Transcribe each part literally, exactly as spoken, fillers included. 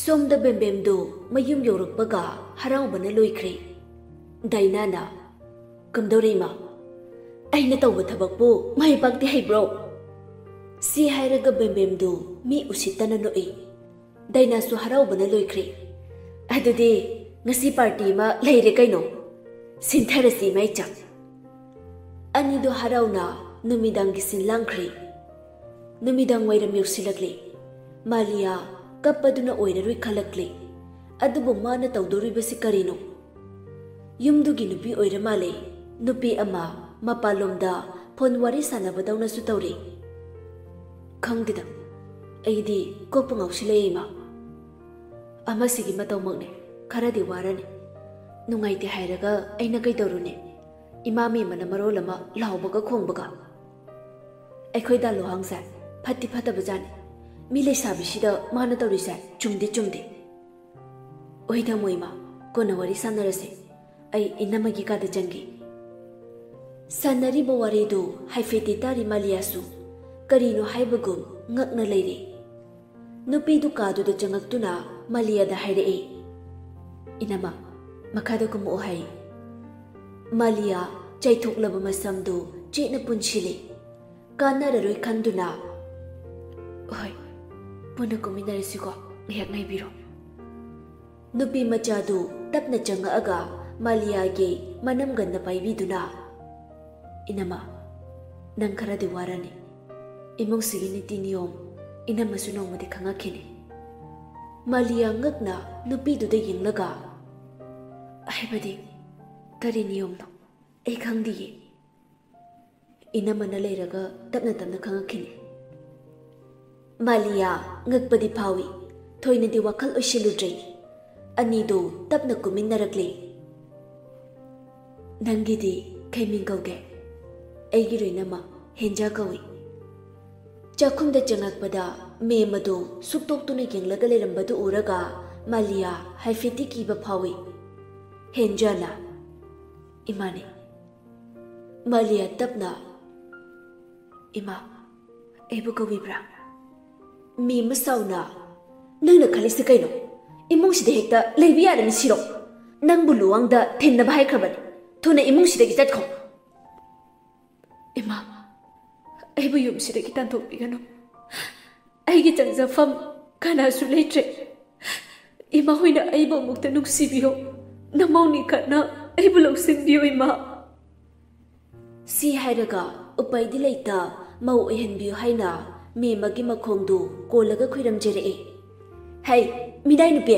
ꯁꯣꯝꯗ ꯕꯦꯝꯕꯦꯝꯗꯨ ꯃꯌꯨꯝ ꯌꯧꯔꯛꯄꯒ ꯍꯔꯥꯎꯕꯅ ꯂꯣꯏꯈ꯭ꯔꯦ꯫ ꯗꯥꯏꯅꯥꯅ, "ꯀꯝꯗꯧꯔꯦ ꯏꯃꯥ? ꯑꯩꯅ ꯇꯧꯕ ꯊꯕꯛꯄꯨ ꯃꯥꯏ ꯄꯥꯛꯇꯦ ꯍꯩꯕ꯭ꯔꯣ?" ꯁꯤ ꯍꯥꯏꯔꯒ ꯕꯦꯝꯕꯦꯝꯗꯨ ꯃꯤ ꯎꯁꯤꯠꯇꯅ ꯅꯣꯛꯏ꯫ ꯗꯥꯏꯅꯥꯁꯨ ꯍꯔꯥꯎꯕꯅ ꯂꯣꯏꯈ꯭ꯔꯦ꯫ "ꯑꯗꯨꯗꯤ ꯉꯁꯤ ꯄꯥꯔꯇꯤ ꯑꯃ ꯂꯩꯔꯦ ꯀꯩꯅꯣ꯫ ꯁꯤꯟꯊꯔꯁꯤ ꯏꯃꯥ ꯏꯆꯥ꯫" ꯑꯅꯤꯗꯨ ꯍꯔꯥꯎꯅ ꯅꯨꯃꯤꯗꯥꯡꯒꯤ ꯁꯤꯟ ꯂꯥꯡꯈ꯭ꯔꯦ꯫ ꯅꯨꯃꯤꯗꯥꯡ ꯋꯥꯏꯔꯝ ꯌꯧꯁꯤꯜꯂꯛꯂꯦ꯫ ꯃꯥꯂꯤꯌꯥ ꯀꯞꯄꯗꯨꯅ ꯑꯣꯏꯔꯔꯣꯏ ꯈꯜꯂꯛꯂꯦ꯫ ꯑꯗꯨꯕꯨ ꯃꯥꯅ ꯇꯧꯗꯣꯔꯤꯕꯁꯤ ꯀꯔꯤꯅꯣ? ꯌꯨꯝꯗꯨꯒꯤ ꯅꯨꯄꯤ ꯑꯣꯏꯔ ꯃꯥꯜꯂꯦ꯫ ꯅꯨꯄꯤ ꯑꯃ ꯃꯄꯥꯟꯂꯣꯝꯗ ꯐꯣꯟ ꯋꯥꯔꯤ ꯁꯥꯟꯅꯕꯗꯧꯅꯁꯨ ꯇꯧꯔꯤ꯫ ꯈꯪꯗꯦꯗ, ꯑꯩꯗꯤ ꯀꯣꯛꯄꯨ ꯉꯥꯎꯁꯤꯜꯂꯛꯑꯦ ꯏꯃꯥ꯫ ꯑꯃꯁꯤꯒꯤ ꯃꯇꯧꯃꯛꯅꯦ, ꯈꯔꯗꯤ ꯋꯥꯔꯅꯤ꯫ ꯅꯨꯡꯉꯥꯏꯇꯦ ꯍꯥꯏꯔꯒ ꯑꯩꯅ ꯀꯩꯗꯧꯔꯨꯅꯤ? ꯏꯃꯥ ꯃꯦꯝꯃꯅ ꯃꯔꯣꯜ ꯑꯃ ꯂꯥꯎꯕꯒ ꯈꯣꯡꯕꯒ꯫ ꯑꯩꯈꯣꯏ ꯗꯥ ꯂꯨꯍꯥꯡꯁꯦ ꯐꯠꯇꯤ ꯐꯠꯇꯕꯖꯥꯠꯅꯤ꯫ ꯃꯤ ꯂꯩꯁꯥꯕꯤꯁꯤꯗ ꯃꯥꯅ ꯇꯧꯔꯤꯁꯦ ꯆꯨꯝꯗꯤ ꯆꯨꯝꯗꯦ꯫ ꯑꯣꯏ ꯊꯝꯃꯣ ꯏꯃꯥ, ꯀꯣꯟꯅ ꯋꯥꯔꯤ ꯁꯥꯟꯅꯔꯁꯦ꯫ ꯑꯩ ꯏꯅꯝꯃꯒꯤ ꯀꯥꯗ ꯆꯪꯒꯦ꯫ ꯁꯥꯟꯅꯔꯤꯕ ꯋꯥꯔꯤꯗꯨ ꯍꯥꯏꯐꯦꯠꯇꯤ ꯇꯥꯔꯤ ꯃꯥꯂꯤꯌꯥꯁꯨ꯫ ꯀꯔꯤꯅꯣ ꯍꯥꯏꯕꯒꯨꯝ ꯉꯛꯅ ꯂꯩꯔꯤ꯫ ꯅꯨꯄꯤꯗꯨ ꯀꯥꯗꯨꯗ ꯆꯪꯉꯛꯇꯨꯅ ꯃꯥꯂꯤꯌꯥꯗ ꯍꯥꯏꯔꯛꯏ, "ꯏꯅꯝꯃ, ꯃꯈꯥꯗ ꯀꯨꯝꯃꯛꯑꯣ" ꯍꯥꯏ꯫ ꯃꯥꯂꯤꯌꯥ ꯆꯥꯏꯊꯣꯛꯂꯕ ꯃꯁꯝꯗꯨ ꯆꯦꯠꯅ ꯄꯨꯟꯁꯤꯜꯂꯤ꯫ ꯀꯥꯟꯅꯔꯔꯣꯏ ꯈꯟꯗꯨꯅ, "ꯍꯣꯏ, ꯄꯨꯟꯅ ꯀꯨꯝꯃꯤꯟꯅꯔꯁꯤꯀꯣ, ꯉꯥꯏꯍꯥꯛ ꯉꯥꯏꯕꯤꯔꯣ꯫" ꯅꯨꯄꯤ ꯃꯆꯥꯗꯨ ꯇꯞꯅ ꯆꯪꯉꯛꯑꯒ ꯃꯥꯂꯤꯌꯥꯒꯤ ꯃꯅꯝꯒꯟꯗ ꯄꯥꯏꯕꯤꯗꯨꯅ, "ꯏꯅꯝꯃ, ꯅꯪ ꯈꯔꯗꯤ ꯋꯥꯔꯅꯤ꯫ ꯏꯃꯨꯡꯁꯤꯒꯤ ꯅꯤꯇꯤ ꯅꯤꯌꯣꯝ ꯏꯅꯝꯃꯁꯨ ꯅꯣꯡꯃꯗꯤ ꯈꯪꯉꯛꯈꯤꯅꯤ꯫" ꯃꯥꯂꯤꯌꯥ ꯉꯛꯅ ꯅꯨꯄꯤꯗꯨꯗ ꯌꯦꯡꯂꯒ, "ꯍꯥꯏꯕꯗꯤ ꯀꯔꯤ ꯅꯤꯌꯣꯝꯅꯣ? ꯑꯩ ꯈꯪꯗꯤꯌꯦ꯫" "ꯏꯅꯝꯃꯅ ꯂꯩꯔꯒ ꯇꯞꯅ ꯇꯞꯅ ꯈꯪꯉꯛꯈꯤꯅꯤ꯫" ꯃꯥꯂꯤꯌꯥ ꯉꯛꯄꯗꯤ ꯐꯥꯎꯏ꯫ ꯊꯣꯏꯅꯗꯤ ꯋꯥꯈꯜ ꯑꯣꯏꯁꯤꯜꯂꯨꯗ꯭ꯔꯦ꯫ ꯑꯅꯤꯗꯨ ꯇꯞꯅ ꯀꯨꯝꯃꯤꯟꯅꯔꯛꯂꯦ꯫ "ꯅꯪꯒꯤꯗꯤ ꯀꯩ ꯃꯤꯡ ꯀꯧꯒꯦ?" "ꯑꯩꯒꯤ ꯂꯣꯏꯅꯃꯛ ꯍꯦꯟꯖꯥ ꯀꯧꯏ꯫" ꯆꯥꯛꯈꯨꯝꯗ ꯆꯪꯉꯛꯄꯗ ꯃꯦꯝ ꯑꯗꯨ ꯁꯨꯛꯇꯣꯛꯇꯨꯅ ꯌꯦꯡꯂꯒ ꯂꯩꯔꯝꯕꯗꯨ ꯎꯔꯒ ꯃꯥꯂꯤꯌꯥ ꯍꯥꯏꯐꯦꯠꯇꯤ ꯀꯤꯕ ꯐꯥꯎꯏ꯫ ꯍꯦꯟꯖꯥꯅ, "ꯏꯃꯥꯅꯤ꯫" ꯃꯥꯂꯤꯌꯥ ꯇꯞꯅ, "ꯏꯃꯥ, ꯑꯩꯕꯨ ꯀꯧꯕꯤꯕ꯭ꯔꯥ?" ꯃꯦꯝ ꯁꯥꯎꯅ, ꯅꯪꯅ ꯈꯜꯂꯤꯁꯤ ꯀꯩꯅꯣ? ꯏꯃꯨꯡꯁꯤꯗ ꯍꯦꯛꯇ ꯂꯩꯕ ꯌꯥꯔꯅꯤ ꯁꯤꯔꯣ? ꯅꯪꯕꯨ ꯂꯨꯋꯥꯡꯗ ꯊꯤꯟꯅꯕ ꯍꯥꯏꯈ꯭ꯔꯕꯅꯤ꯫ ꯊꯨꯅ ꯏꯃꯨꯡꯁꯤꯗꯒꯤ ꯆꯠꯈꯣ꯫ ꯏꯃꯥ, ꯑꯩꯕꯨ ꯌꯨꯝꯁꯤꯗꯒꯤ ꯇꯥꯟꯊꯣꯛꯄꯤꯒꯅꯨ꯫ ꯑꯩꯒꯤ ꯆꯪꯖꯐꯝ ꯀꯅꯥꯁꯨ ꯂꯩꯇ꯭ꯔꯦ꯫ ꯏꯃꯥ ꯍꯣꯏꯅ ꯑꯩꯕꯨ ꯑꯃꯨꯛꯇ ꯅꯨꯡꯁꯤꯕꯤꯌꯣ꯫ ꯅꯃꯧꯅꯤ ꯈꯠꯅ ꯑꯩꯕꯨ ꯂꯧꯁꯤꯟꯕꯤꯌꯣ ꯏꯃꯥ꯫ ꯁꯤ ꯍꯥꯏꯔꯒ ꯎꯄꯥꯏꯗꯤ ꯂꯩꯇ ꯃꯧ ꯑꯣꯏꯍꯟꯕꯤꯌꯨ ꯍꯥꯏꯅ ꯃꯦꯝꯃꯒꯤ ꯃꯈꯣꯡꯗꯨ ꯀꯣꯜꯂꯒ ꯈꯨꯏꯔꯝꯖꯔꯛꯑꯦ꯫ "ꯍꯩ, ꯃꯤꯅꯥꯏ ꯅꯨꯄꯤ,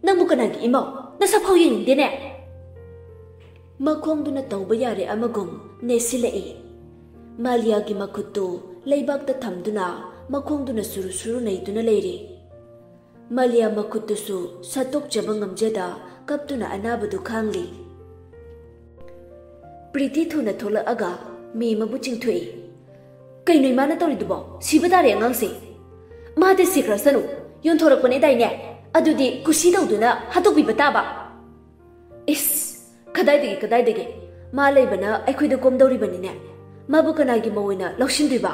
ꯅꯪꯕꯨ ꯀꯅꯥꯒꯤ ꯏꯃꯧ? ꯅꯁꯛ ꯐꯥꯎ ꯌꯦꯡꯅꯤꯡꯗꯦꯅꯦ!" ꯃꯈꯣꯡꯗꯨꯅ ꯇꯧꯕ ꯌꯥꯔꯦ ꯑꯃꯒꯨꯝ ꯅꯦꯠꯁꯤꯜꯂꯛꯏ꯫ ꯃꯥꯂꯤꯌꯥꯒꯤ ꯃꯈꯨꯠꯇꯨ ꯂꯩꯕꯥꯛꯇ ꯊꯝꯗꯨꯅ ꯃꯈꯣꯡꯗꯨꯅ ꯁꯨꯔꯨ ꯁꯨꯔꯨ ꯅꯩꯗꯨꯅ ꯂꯩꯔꯤ꯫ ꯃꯥꯂꯤꯌꯥ ꯃꯈꯨꯠꯇꯨꯁꯨ ꯁꯠꯇꯣꯛꯆꯕ ꯉꯝꯖꯗ ꯀꯞꯇꯨꯅ ꯑꯅꯥꯕꯗꯨ ꯈꯥꯡꯂꯤ꯫ ꯄ꯭ꯔꯤꯇꯤ ꯊꯨꯅ ꯊꯣꯛꯂꯛꯑꯒ ꯃꯦꯝꯃꯕꯨ ꯆꯤꯡꯊꯣꯛꯏ꯫ "ꯀꯩꯅꯣ ꯏꯃꯥꯅ ꯇꯧꯔꯤꯗꯨꯕꯣ? ꯁꯤꯕ ꯇꯥꯔꯦ ꯑꯉꯥꯡꯁꯦ꯫ ꯃꯥꯗꯤ ꯁꯤꯈ꯭ꯔꯁꯅꯨ, ꯌꯣꯟꯊꯣꯔꯛꯄꯅꯦꯗꯥꯏꯅꯦ? ꯑꯗꯨꯗꯤ ꯀꯨꯁꯤ ꯇꯧꯗꯨꯅ ꯍꯥꯠꯇꯣꯛꯄꯤꯕ ꯇꯥꯕ꯫" "ꯏꯁ, ꯀꯗꯥꯏꯗꯒꯤ, ꯀꯗꯥꯏꯗꯒꯤ? ꯃꯥ ꯂꯩꯕꯅ ꯑꯩꯈꯣꯏꯗ ꯀꯣꯝꯗꯧꯔꯤꯕꯅꯤꯅꯦ꯫ ꯃꯥꯕꯨ ꯀꯅꯥꯒꯤ ꯃꯧ ꯑꯣꯏꯅ ꯂꯧꯁꯤꯟꯗꯣꯏꯕ?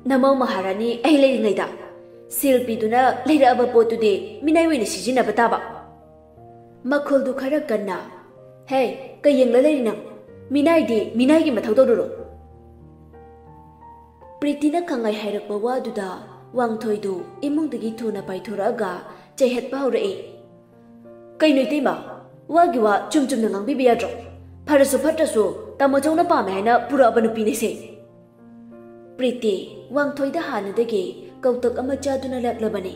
ꯅꯃꯧ ꯃꯍꯥꯔꯥꯅꯤ ꯑꯩ ꯂꯩꯔꯤꯉꯩꯗ ꯁꯦꯜ ꯄꯤꯗꯨꯅ ꯂꯩꯔꯛꯑꯕ ꯄꯣꯠꯇꯨꯗꯤ ꯃꯤꯅꯥꯏ ꯑꯣꯏꯅ ꯁꯤꯖꯤꯟꯅꯕ ꯇꯥꯕ꯫" ꯃꯈꯣꯜꯗꯨ ꯈꯔ ꯀꯟꯅ, "ꯍꯦ, ꯀꯩ ꯌꯦꯡꯂ ꯂꯩꯔꯤ ꯅꯪ? ꯃꯤꯅꯥꯏꯗꯤ ꯃꯤꯅꯥꯏꯒꯤ ꯃꯊꯧ ꯇꯧꯔꯨꯔꯣ꯫" ꯄ꯭ꯔꯤꯇꯤꯅ ꯈꯪꯉꯥꯏ ꯍꯥꯏꯔꯛꯄ ꯋꯥꯗꯨꯗ ꯋꯥꯡꯊꯣꯏꯗꯨ ꯏꯃꯨꯡꯗꯒꯤ ꯊꯨꯅ ꯄꯥꯏꯊꯣꯔꯛꯑꯒ ꯆꯩꯍꯠꯄ ꯍꯧꯔꯛꯏ꯫ "ꯀꯩꯅꯣ ꯏꯇꯩꯃ, ꯋꯥꯒꯤ ꯋꯥ ꯆꯨꯝ ꯆꯨꯝꯅ ꯉꯥꯡꯕꯤꯕ ꯌꯥꯗ꯭ꯔꯣ? ꯐꯔꯁꯨ ꯐꯠꯇ꯭ꯔꯁꯨ ꯇꯥꯃꯣ ꯆꯧꯅ ꯄꯥꯝꯃꯦ ꯍꯥꯏꯅ ꯄꯨꯔꯛꯑꯕ ꯅꯨꯄꯤꯅꯤꯁꯦ꯫" ꯄ꯭ꯔꯤꯇꯤ ꯋꯥꯡꯊꯣꯏꯗ ꯍꯥꯟꯅꯗꯒꯤ ꯀꯧꯇꯛ ꯑꯃ ꯆꯥꯗꯨꯅ ꯂꯥꯛꯂꯕꯅꯤ꯫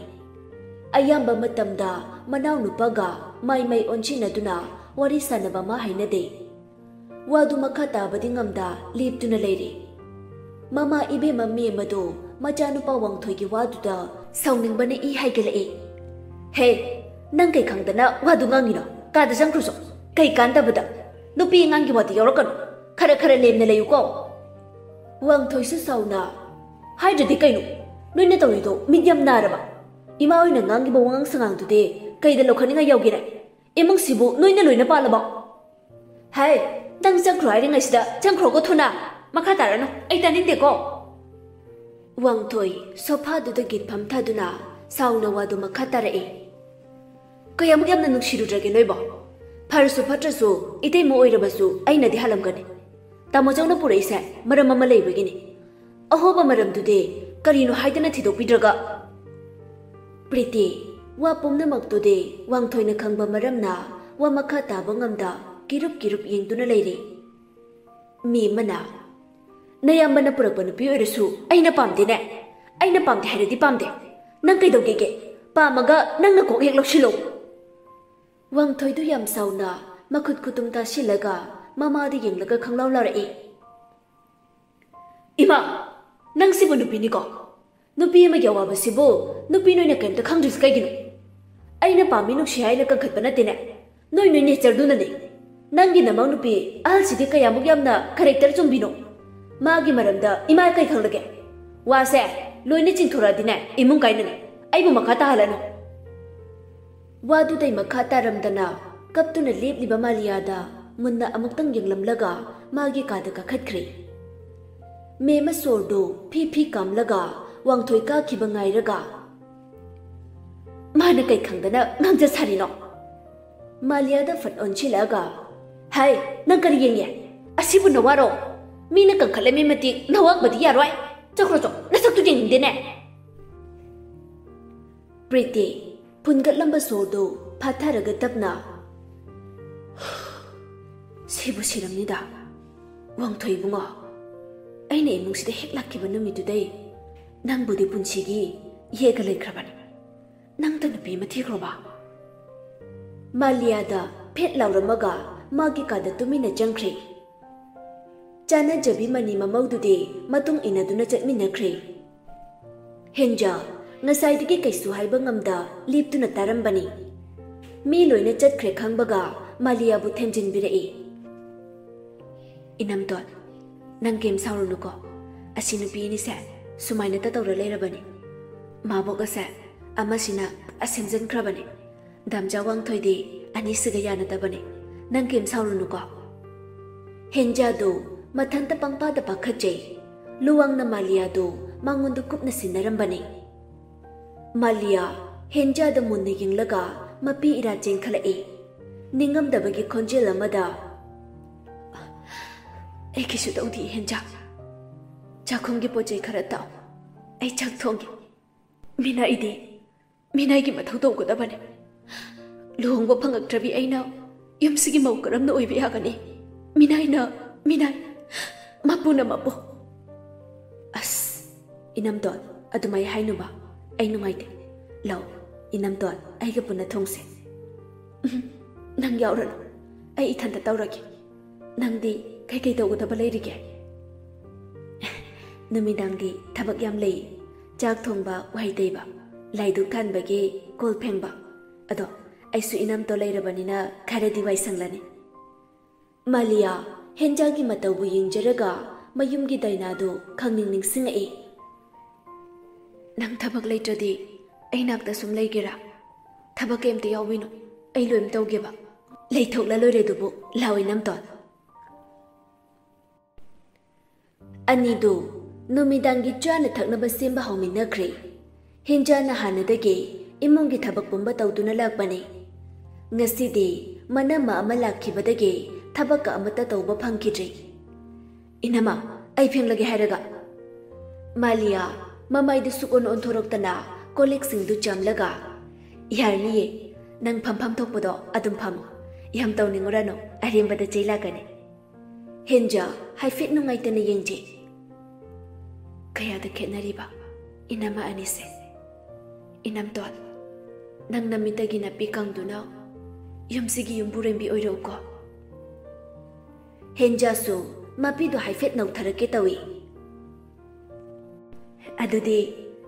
ꯑꯌꯥꯝꯕ ꯃꯇꯝꯗ ꯃꯅꯥꯎꯅꯨꯄꯥꯒ ꯃꯥꯏ ꯃꯥꯏ ꯑꯣꯟꯁꯤꯟꯅꯗꯨꯅ ꯋꯥꯔꯤ ꯁꯥꯟꯅꯕ ꯃꯥ ꯍꯩꯅꯗꯦ꯫ ꯋꯥꯗꯨ ꯃꯈꯥ ꯇꯥꯕꯗꯤ ꯉꯝꯗ ꯂꯦꯞꯇꯨꯅ ꯂꯩꯔꯤ꯫ ꯃꯃꯥ ꯏꯕꯦꯝꯃ ꯃꯦꯝꯃꯗꯨ ꯃꯆꯥꯅꯨꯄꯥ ꯋꯥꯡꯊꯣꯏꯒꯤ ꯋꯥꯗꯨꯗ ꯁꯥꯎꯅꯤꯡꯕꯅ ꯏ ꯍꯥꯏꯒꯠꯂꯛꯏ꯫ "ꯍꯦ, ꯅꯪ ꯀꯩ ꯈꯪꯗꯅ ꯋꯥꯗꯨ ꯉꯥꯡꯉꯤꯅꯣ? ꯀꯥꯗ ꯆꯪꯈ꯭ꯔꯨꯁꯣ꯫ ꯀꯩ ꯀꯥꯟꯗꯕꯗ? ꯅꯨꯄꯤ ꯑꯉꯥꯡꯒꯤ ꯋꯥꯗꯤ ꯌꯥꯎꯔꯛꯀꯅꯨ꯫ ꯈꯔ ꯈꯔ ꯂꯦꯝꯅ ꯂꯩꯌꯨꯀꯣ꯫" ꯋꯥꯡꯊꯣꯏꯁꯨ ꯁꯥꯎꯅ, "ꯍꯥꯏꯗ꯭ꯔꯗꯤ ꯀꯩꯅꯣ? ꯅꯣꯏꯅ ꯇꯧꯔꯤꯗꯣ ꯃꯤꯠ ꯌꯥꯝ ꯅꯥꯔꯕ? ꯏꯃꯥ ꯍꯣꯏꯅ ꯉꯥꯡꯉꯤꯕ ꯋꯥꯉꯥꯡ ꯁꯉꯥꯡꯗꯨꯗꯤ ꯀꯩꯗ ꯂꯧꯈꯠꯅꯤꯡꯉꯥꯏ ꯌꯥꯎꯒꯦꯅꯦ? ꯏꯃꯨꯡꯁꯤꯕꯨ ꯅꯣꯏꯅ ꯂꯣꯏꯅ ꯄꯥꯜꯂꯕꯣ?" "ꯍꯥꯏ, ꯅꯪ ꯆꯪꯈ꯭ꯔꯣ ꯍꯥꯏꯔꯤꯉꯩꯁꯤꯗ ꯆꯪꯈ꯭ꯔꯣꯀꯣ ꯊꯨꯅ꯫ ꯃꯈꯥ ꯇꯥꯔꯅꯨ, ꯑꯩ ꯇꯥꯅꯤꯡꯗꯦꯀꯣ꯫" ꯋꯥꯡꯊꯣꯏ ꯁꯣꯐꯥꯗꯨꯗ ꯒꯤꯠ ꯐꯝꯊꯗꯨꯅ ꯁꯥꯎꯅ ꯋꯥꯗꯨ ꯃꯈꯥ ꯇꯥꯔꯛꯏ꯫ "ꯀꯌꯥꯃꯨꯛ ꯌꯥꯝꯅ ꯅꯨꯡꯁꯤꯔꯨꯗ꯭ꯔꯒꯦ ꯅꯣꯏꯕꯣ? ꯐꯔꯁꯨ ꯐꯠꯇ꯭ꯔꯁꯨ ꯏꯇꯩꯃ ꯑꯣꯏꯔꯕꯁꯨ ꯑꯩꯅꯗꯤ ꯍꯥꯜꯂꯝꯒꯅꯤ꯫ ꯇꯥꯃꯣ ꯆꯧꯅ ꯄꯨꯔꯛꯏꯁꯦ ꯃꯔꯝ ꯑꯃ ꯂꯩꯕꯒꯤꯅꯤ꯫ ꯑꯍꯣꯕ ꯃꯔꯝꯗꯨꯗꯤ ꯀꯔꯤꯅꯣ ꯍꯥꯏꯗꯅ ꯊꯤꯗꯣꯛꯄꯤꯗ꯭ꯔꯒ?" ꯄ꯭ꯔꯤꯇꯤ, ꯋꯥ ꯄꯨꯝꯅꯃꯛꯇꯨꯗꯤ ꯋꯥꯡꯊꯣꯏꯅ ꯈꯪꯕ ꯃꯔꯝꯅ ꯋꯥ ꯃꯈꯥ ꯇꯥꯕ ꯉꯝꯗ ꯀꯤꯔꯨꯞ ꯀꯤꯔꯨꯞ ꯌꯦꯡꯗꯨꯅ ꯂꯩꯔꯤ꯫ ꯃꯦꯝꯃꯅ, "ꯅꯌꯥꯝꯕꯅ ꯄꯨꯔꯛꯄ ꯅꯨꯄꯤ ꯑꯣꯏꯔꯁꯨ ꯑꯩꯅ ꯄꯥꯝꯗꯦꯅꯦ꯫ ꯑꯩꯅ ꯄꯥꯝꯗꯦ ꯍꯥꯏꯔꯗꯤ ꯄꯥꯝꯗꯦ꯫ ꯅꯪ ꯀꯩꯗꯧꯒꯦꯒꯦ? ꯄꯥꯝꯃꯒ ꯅꯪꯅ ꯀꯣꯛ ꯍꯦꯛ ꯂꯧꯁꯤꯜꯂꯣ꯫" ꯋꯥꯡꯊꯣꯏꯗꯨ ꯌꯥꯝ ꯁꯥꯎꯅ ꯃꯈꯨꯠ ꯈꯨꯇꯨꯝ ꯇꯥꯁꯤꯜꯂꯒ ꯃꯃꯥꯗ ꯌꯦꯡꯂꯒ ꯈꯪꯂꯥꯎ ꯂꯥꯎꯔꯛꯏ꯫ "ꯏꯃꯥ, ꯅꯪꯁꯤꯕꯨ ꯅꯨꯄꯤꯅꯤꯀꯣ? ꯅꯨꯄꯤ ꯑꯃꯒꯤ ꯑꯋꯥꯕꯁꯤꯕꯨ ꯅꯨꯄꯤ ꯅꯣꯏꯅ ꯀꯔꯤꯝꯇ ꯈꯪꯗ꯭ꯔꯤꯁꯤ ꯀꯩꯒꯤꯅꯣ? ꯑꯩꯅ ꯄꯥꯝꯃꯤ ꯅꯨꯡꯁꯤ ꯍꯥꯏꯅ ꯀꯟꯈꯠꯄ ꯅꯠꯇꯦꯅꯦ꯫ ꯅꯣꯏ ꯅꯣꯏ ꯅꯦꯆꯔꯗꯨꯅꯅꯦ꯫ ꯅꯪꯒꯤ ꯅꯃꯧ ꯅꯨꯄꯤ ꯑꯍꯜꯁꯤꯗꯤ ꯀꯌꯥꯃꯨꯛ ꯌꯥꯝꯅ ꯀꯦꯔꯦꯛꯇꯔ ꯆꯨꯝꯕꯤꯅꯣ? ꯃꯥꯒꯤ ꯃꯔꯝꯗ ꯏꯃꯥ ꯀꯩ ꯈꯪꯂꯒꯦ? ꯋꯥꯁꯦ ꯂꯣꯏꯅ ꯆꯤꯡꯊꯣꯔꯛꯑꯗꯤꯅꯦ ꯏꯃꯨꯡ ꯀꯥꯏꯅꯅꯤ꯫ ꯑꯩꯕꯨ ꯃꯈꯥ ꯇꯥꯍꯜꯂꯅꯨ꯫" ꯋꯥꯗꯨꯗꯩ ꯃꯈꯥ ꯇꯥꯔꯝꯗꯅ ꯀꯞꯇꯨꯅ ꯂꯦꯞꯂꯤꯕ ꯃꯥꯂꯤꯌꯥꯗ ꯃꯨꯟꯅ ꯑꯃꯨꯛꯇꯪ ꯌꯦꯡꯂꯝꯂꯒ ꯃꯥꯒꯤ ꯀꯥꯗ ꯀꯥꯈꯠꯈ꯭ꯔꯦ꯫ ꯃꯦꯝꯃ ꯁꯣꯔꯗꯨ ꯐꯤ ꯐꯤ ꯀꯥꯝꯂꯒ ꯋꯥꯡꯊꯣꯏ ꯀꯥꯈꯤꯕ ꯉꯥꯏꯔꯒ, "ꯃꯥꯅ ꯀꯩ ꯈꯪꯗꯅ ꯉꯥꯡꯖ ꯁꯥꯔꯤꯅꯣ?" ꯃꯥꯂꯤꯌꯥꯗ ꯐꯠ ꯑꯣꯟꯁꯤꯜꯂꯛꯑꯒ, "ꯍꯥꯏ, ꯅꯪ ꯀꯔꯤ ꯌꯦꯡꯉꯦ? ꯑꯁꯤꯕꯨ ꯅꯋꯥꯔꯣ? ꯃꯤꯅ ꯀꯟꯈꯠꯂꯝꯃꯤ ꯃꯇꯤꯛ ꯅꯋꯥꯡꯕꯗꯤ ꯌꯥꯔꯣꯏ꯫ ꯆꯠꯈ꯭ꯔꯣ ꯆꯣ, ꯅꯁꯛꯇꯨ ꯌꯦꯡꯅꯤꯡꯗꯦꯅꯦ꯫" ꯄ꯭ꯔꯤꯇꯤ, ꯐꯨꯟꯒꯠꯂꯝꯕ ꯁꯣꯔꯗꯨ ꯐꯥꯊꯔꯒ ꯇꯞꯅ, "ꯁꯤꯕꯨ ꯁꯤꯔꯝꯅꯤꯗ꯫ ꯋꯥꯡꯊꯣꯏ ꯏꯕꯨꯡꯉꯣ, ꯑꯩꯅ ꯏꯃꯨꯡꯁꯤꯗ ꯍꯦꯛ ꯂꯥꯛꯈꯤꯕ ꯅꯨꯃꯤꯠꯇꯨꯗꯩ ꯅꯪꯕꯨꯗꯤ ꯄꯨꯟꯁꯤꯒꯤ ꯌꯦꯛꯑꯒ ꯂꯩꯈ꯭ꯔꯕꯅꯤ꯫ ꯅꯪꯗ ꯅꯨꯄꯤ ꯑꯃ ꯊꯤꯈ꯭ꯔꯣꯕ꯫" ꯃꯥꯂꯤꯌꯥꯗ ꯐꯦꯠ ꯂꯥꯎꯔꯝꯃꯒ ꯃꯥꯒꯤ ꯀꯥꯗ ꯇꯨꯃꯤꯟꯅ ꯆꯪꯈ꯭ꯔꯦ꯫ ꯆꯥꯅꯖꯕꯤ ꯃꯅꯤ ꯃꯃꯧꯗꯨꯗꯤ ꯃꯇꯨꯡ ꯏꯟꯅꯗꯨꯅ ꯆꯠꯃꯤꯟꯅꯈ꯭ꯔꯦ꯫ ꯍꯦꯟꯖꯥ ꯉꯁꯥꯏꯗꯒꯤ ꯀꯩꯁꯨ ꯍꯥꯏꯕ ꯉꯝꯗ ꯂꯦꯞꯇꯨꯅ ꯇꯥꯔꯝꯕꯅꯤ꯫ ꯃꯤ ꯂꯣꯏꯅ ꯆꯠꯈ꯭ꯔꯦ ꯈꯪꯕꯒ ꯃꯥꯂꯤꯌꯥꯕꯨ ꯊꯦꯝꯖꯤꯟꯕꯤꯔꯛꯏ꯫ "ꯏꯅꯝꯗꯣꯟ, ꯅꯪ ꯀꯩꯝ ꯁꯥꯎꯔꯨꯅꯨꯀꯣ꯫ ꯑꯁꯤ ꯅꯨꯄꯤ ꯑꯅꯤꯁꯦ ꯁꯨꯃꯥꯏꯅ ꯇꯧꯔ ꯂꯩꯔꯕꯅꯤ꯫ ꯃꯥꯕꯣꯛ ꯑꯁꯦ ꯑꯃꯁꯤꯅ ꯄꯨꯔꯥ ꯁꯦꯝꯖꯤꯟꯈ꯭ꯔꯕꯅꯤ꯫ ꯗꯥꯝꯆꯥ ꯋꯥꯡꯊꯣꯏꯗꯤ ꯑꯅꯤꯁꯤꯒ ꯌꯥꯅꯗꯕꯅꯤ꯫ ꯅꯪ ꯀꯩꯝ ꯁꯥꯎꯔꯨꯅꯨꯀꯣ꯫" ꯍꯦꯟꯖꯥꯗꯨ ꯃꯊꯟꯇ ꯄꯪꯄꯥꯗ ꯄꯥꯈꯠꯆꯩ꯫ ꯂꯨꯋꯥꯡꯅ ꯃꯥꯂꯤꯌꯥꯗꯨ ꯃꯉꯣꯟꯗ ꯀꯨꯞꯅ ꯁꯤꯟꯅꯔꯝꯕꯅꯤ꯫ ꯃꯥꯂꯤꯌꯥ ꯍꯦꯟꯖꯥꯗ ꯃꯨꯟꯅ ꯌꯦꯡꯂꯒ ꯃꯄꯤ ꯏꯔꯥ ꯆꯦꯟꯈꯠꯂꯛꯏ꯫ ꯅꯤꯡꯉꯝꯗꯕꯒꯤ ꯈꯣꯟꯖꯦꯜ ꯑꯃꯗ, "ꯑꯩꯒꯤꯁꯨ ꯇꯧꯗꯦ ꯍꯦꯟꯖꯥ꯫ ꯆꯥꯛꯈꯨꯝꯒꯤ ꯄꯣꯠ ꯆꯩ ꯈꯔ ꯇꯥꯎ, ꯑꯩ ꯆꯥꯛ ꯊꯣꯡꯒꯦ꯫ ꯃꯤꯅꯥꯏꯗꯤ ꯃꯤꯅꯥꯏꯒꯤ ꯃꯊꯧ ꯇꯧꯒꯗꯕꯅꯤ꯫ ꯂꯨꯍꯣꯡꯕ ꯐꯪꯉꯛꯇ꯭ꯔꯕꯤ ꯑꯩꯅ ꯌꯨꯝꯁꯤꯒꯤ ꯃꯧ ꯀꯔꯝꯅ ꯑꯣꯏꯕ ꯌꯥꯒꯅꯤ? ꯃꯤꯅꯥꯏꯅ ꯃꯤꯅꯥꯏ, ꯃꯄꯨꯅ ꯃꯄꯨ꯫" "ꯑꯁ, ꯏꯅꯝꯗꯣꯜ, ꯑꯗꯨꯃꯥꯏ ꯍꯥꯏꯅꯨꯕ, ꯑꯩ ꯅꯨꯡꯉꯥꯏꯇꯦ꯫ ꯂꯧ, ꯏꯅꯝꯗꯣꯜ, ꯑꯩꯒ ꯄꯨꯟꯅ ꯊꯣꯡꯁꯦ꯫" "ꯎꯝ, ꯅꯪ ꯌꯥꯎꯔꯅꯨ, ꯑꯩ ꯏꯊꯟꯇ ꯇꯧꯔꯒꯦ꯫ ꯅꯪꯗꯤ ꯀꯩꯀꯩ ꯇꯧꯒꯗꯕ ꯂꯩꯔꯤꯒꯦ?" "ꯅꯨꯃꯤꯗꯥꯡꯗꯤ ꯊꯕꯛ ꯌꯥꯝ ꯂꯩ꯫ ꯆꯥꯛ ꯊꯣꯡꯕ, ꯋꯥꯏ ꯇꯩꯕ, ꯂꯥꯏꯗꯨꯛ ꯊꯥꯟꯕꯒꯤ, ꯀꯣꯜ ꯐꯦꯡꯕ꯫ ꯑꯗꯣ ꯑꯩꯁꯨ ꯏꯅꯝꯇꯣ ꯂꯩꯔꯕꯅꯤꯅ ꯈꯔꯗꯤ ꯋꯥꯏ ꯁꯪꯂꯅꯤ꯫" ꯃꯥꯂꯤꯌꯥ ꯍꯦꯟꯖꯥꯒꯤ ꯃꯇꯧꯕꯨ ꯌꯦꯡꯖꯔꯒ ꯃꯌꯨꯝꯒꯤ ꯗꯥꯏꯅꯥꯗꯨ ꯈꯪꯅꯤꯡ ꯅꯤꯡꯁꯤꯡꯉꯛꯏ꯫ "ꯅꯪ ꯊꯕꯛ ꯂꯩꯇ꯭ꯔꯗꯤ ꯑꯩ ꯅꯥꯛꯇ ꯁꯨꯝ ꯂꯩꯒꯦꯔꯥ? ꯊꯕꯛ ꯀꯩꯝꯇ ꯌꯥꯎꯕꯤꯅꯨ, ꯑꯩ ꯂꯣꯏꯝ ꯇꯧꯒꯦꯕ꯫ ꯂꯩꯊꯣꯛꯂ ꯂꯣꯏꯔꯦ ꯑꯗꯨꯕꯨ, ꯂꯥꯎ ꯏꯅꯝꯇꯣꯟ꯫" ꯑꯅꯤꯗꯨ ꯅꯨꯃꯤꯗꯥꯡꯒꯤ ꯆꯥꯅ ꯊꯛꯅꯕ ꯁꯦꯝꯕ ꯍꯧꯃꯤꯟꯅꯈ꯭ꯔꯦ꯫ ꯍꯦꯟꯖꯥꯅ ꯍꯥꯟꯅꯗꯒꯤ ꯏꯃꯨꯡꯒꯤ ꯊꯕꯛ ꯄꯨꯝꯕ ꯇꯧꯗꯨꯅ ꯂꯥꯛꯄꯅꯤ꯫ ꯉꯁꯤꯗꯤ ꯃꯅꯝꯃ ꯑꯃ ꯂꯥꯛꯈꯤꯕꯗꯒꯤ ꯊꯕꯛꯀ ꯑꯃꯠꯇ ꯇꯧꯕ ꯐꯪꯈꯤꯗ꯭ꯔꯤ꯫ "ꯏꯅꯝꯃ, ꯑꯩ ꯐꯦꯡꯂꯒꯦ ꯍꯥꯏꯔꯒ꯫" ꯃꯥꯂꯤꯌꯥ ꯃꯃꯥꯏꯗꯨ ꯁꯨꯛꯑꯣꯟ ꯑꯣꯟꯊꯣꯔꯛꯇꯅ ꯀꯣꯜ ꯂꯤꯛꯁꯤꯡꯗꯨ ꯆꯥꯝꯂꯒ, "ꯌꯥꯔꯅꯤꯌꯦ, ꯅꯪ ꯐꯝꯐꯝ ꯊꯣꯛꯄꯗꯣ ꯑꯗꯨꯝ ꯐꯝꯃꯣ꯫ ꯌꯥꯝ ꯇꯧꯅꯤꯡꯉꯨꯔꯅꯨ, ꯑꯔꯦꯝꯕꯗ ꯆꯩ ꯂꯥꯛꯀꯅꯤ꯫" ꯍꯦꯟꯖꯥ ꯍꯥꯏꯐꯦꯠ ꯅꯨꯡꯉꯥꯏꯇꯅ ꯌꯦꯡꯖꯩ꯫ ꯀꯌꯥꯗ ꯈꯦꯠꯅꯔꯤꯕ ꯏꯅꯝꯃ ꯑꯅꯤꯁꯦ! ꯏꯅꯝꯇꯣꯟ, ꯅꯪ ꯅꯃꯤꯠꯇꯒꯤ ꯅꯥꯄꯤ ꯀꯪꯗꯨꯅ ꯌꯨꯝꯁꯤꯒꯤ ꯌꯨꯝꯕꯨꯔꯦꯝꯕꯤ ꯑꯣꯏꯔꯛꯎꯀꯣ꯫ ꯍꯦꯟꯖꯥꯁꯨ ꯃꯄꯤꯗꯨ ꯍꯥꯏꯐꯦꯠ ꯅꯧꯊꯔꯛꯀꯦ ꯇꯧꯏ꯫ "ꯑꯗꯨꯗꯤ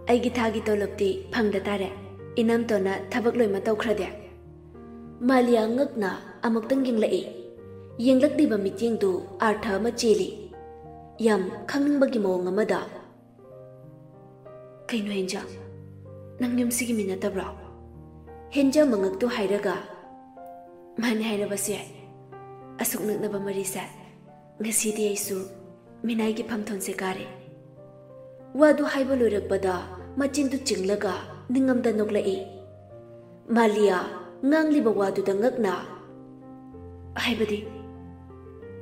ꯑꯩꯒꯤ ꯊꯥꯒꯤ ꯇꯣꯂꯣꯞꯇꯤ ꯐꯪꯗ ꯇꯥꯔꯦ, ꯏꯅꯝꯇꯣꯟꯅ ꯊꯕꯛ ꯂꯣꯏꯃꯛ ꯇꯧꯈ꯭ꯔꯗꯤ?" ꯃꯥꯂꯤꯌꯥ ꯉꯛꯅ ꯑꯃꯨꯛꯇꯪ ꯌꯦꯡꯂꯛꯏ꯫ ꯌꯦꯡꯂꯛꯂꯤꯕ ꯃꯤꯠꯌꯦꯡꯗꯨ ꯑꯥꯔꯊ ꯑꯃ ꯆꯦꯜꯂꯤ꯫ ꯌꯥꯝ ꯈꯪꯅꯤꯡꯕꯒꯤ ꯃꯑꯣꯡ ꯑꯃꯗ, "ꯀꯩꯅꯣ ꯍꯦꯟꯖꯥ, ꯅꯪ ꯌꯨꯝꯁꯤꯒꯤ ꯃꯤ ꯅꯠꯇꯕ꯭ꯔꯣ?" ꯍꯦꯟꯖꯥ ꯃꯉꯛꯇꯨ ꯍꯥꯏꯔꯒ, "ꯃꯥꯅꯤ ꯍꯥꯏꯔꯕꯁꯨ ꯌꯥꯏ꯫ ꯑꯁꯨꯛ ꯅꯛꯅꯕ ꯃꯔꯤꯁꯦ, ꯉꯁꯤꯗꯤ ꯑꯩꯁꯨ ꯃꯤꯅꯥꯏꯒꯤ ꯐꯝꯊꯣꯟꯁꯦ ꯀꯥꯔꯦ꯫" ꯋꯥꯗꯨ ꯍꯥꯏꯕ ꯂꯣꯏꯔꯛꯄꯗ ꯃꯆꯤꯟꯗꯨ ꯆꯤꯡꯂꯒ ꯅꯤꯡꯉꯝꯗ ꯅꯣꯛꯂꯛꯏ꯫ ꯃꯥꯂꯤꯌꯥ ꯉꯥꯡꯂꯤꯕ ꯋꯥꯗꯨꯗ ꯉꯛꯅ, "ꯍꯥꯏꯕꯗꯤ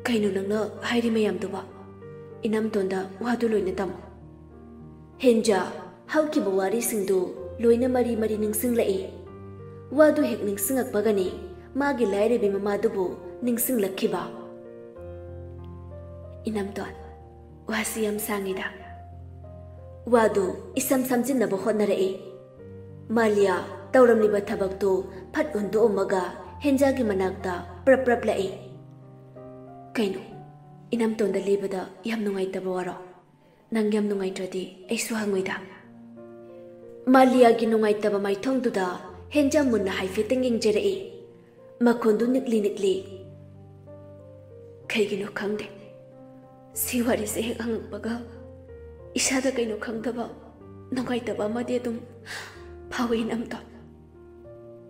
ꯀꯩꯅꯣ ꯅꯪꯅ ꯍꯥꯏꯔꯤ ꯃꯌꯥꯝꯗꯨꯕꯣ?" "ꯏꯅꯝꯇꯣꯟꯗ ꯋꯥꯗꯨ ꯂꯣꯏꯅ ꯇꯝꯃꯨ꯫" ꯍꯦꯟꯖꯥ ꯍꯧꯈꯤꯕ ꯋꯥꯔꯤꯁꯤꯡꯗꯨ ꯂꯣꯏꯅ ꯃꯔꯤ ꯃꯔꯤ ꯅꯤꯡꯁꯤꯡꯂꯛꯏ꯫ ꯋꯥꯗꯨ ꯍꯦꯛ ꯅꯤꯡꯁꯤꯡꯉꯛꯄꯒꯅꯤ ꯃꯥꯒꯤ ꯂꯥꯏꯔꯕꯤ ꯃꯃꯥꯗꯨꯕꯨ ꯅꯤꯡꯁꯤꯡꯂꯛꯈꯤꯕ꯫ "ꯏꯅꯝꯇꯣꯟ, ꯋꯥꯁꯤ ꯌꯥꯝ ꯁꯥꯡꯉꯤꯗ꯫" ꯋꯥꯗꯨ ꯏꯁꯝ ꯁꯝꯖꯤꯟꯅꯕ ꯍꯣꯠꯅꯔꯛꯏ꯫ ꯃꯥꯂꯤꯌꯥ ꯇꯧꯔꯝꯂꯤꯕ ꯊꯕꯛꯇꯨ ꯐꯠ ꯍꯨꯟꯗꯣꯛꯑꯝꯃꯒ ꯍꯦꯟꯖꯥꯒꯤ ꯃꯅꯥꯛꯇ ꯄ꯭ꯔꯞ ꯄ꯭ꯔꯞ ꯂꯥꯛꯏ꯫ "ꯀꯩꯅꯣ, ꯏꯅꯝꯇꯣꯟꯗ ꯂꯤꯕꯗ ꯌꯥꯝ ꯅꯨꯡꯉꯥꯏꯇꯕ ꯋꯥꯔꯣ? ꯅꯪ ꯌꯥꯝ ꯅꯨꯡꯉꯥꯏꯇ꯭ꯔꯗꯤ ꯑꯩꯁꯨ ꯍꯪꯉꯣꯏꯗ꯫" ꯃꯥꯂꯤꯌꯥꯒꯤ ꯅꯨꯡꯉꯥꯏꯇꯕ ꯃꯥꯏꯊꯣꯡꯗꯨꯗ ꯍꯦꯟꯖꯥ ꯃꯨꯟꯅ ꯍꯥꯏꯐꯦꯠꯇꯪ ꯌꯦꯡꯖꯔꯛꯏ꯫ ꯃꯈꯣꯟꯗꯨ ꯅꯤꯛꯂꯤ ꯅꯤꯛꯂꯤ꯫ "ꯀꯩꯒꯤꯅꯣ ꯈꯪꯗꯦ, ꯁꯤ ꯋꯥꯔꯤꯁꯦ ꯍꯦꯛ ꯍꯪꯉꯛꯄꯒ ꯏꯁꯥꯗ ꯀꯩꯅꯣ ꯈꯪꯗꯕ ꯅꯨꯡꯉꯥꯏꯇꯕ ꯑꯃꯗꯤ ꯑꯗꯨꯝ ꯐꯥꯎꯏ ꯏꯅꯝꯇꯣꯟ꯫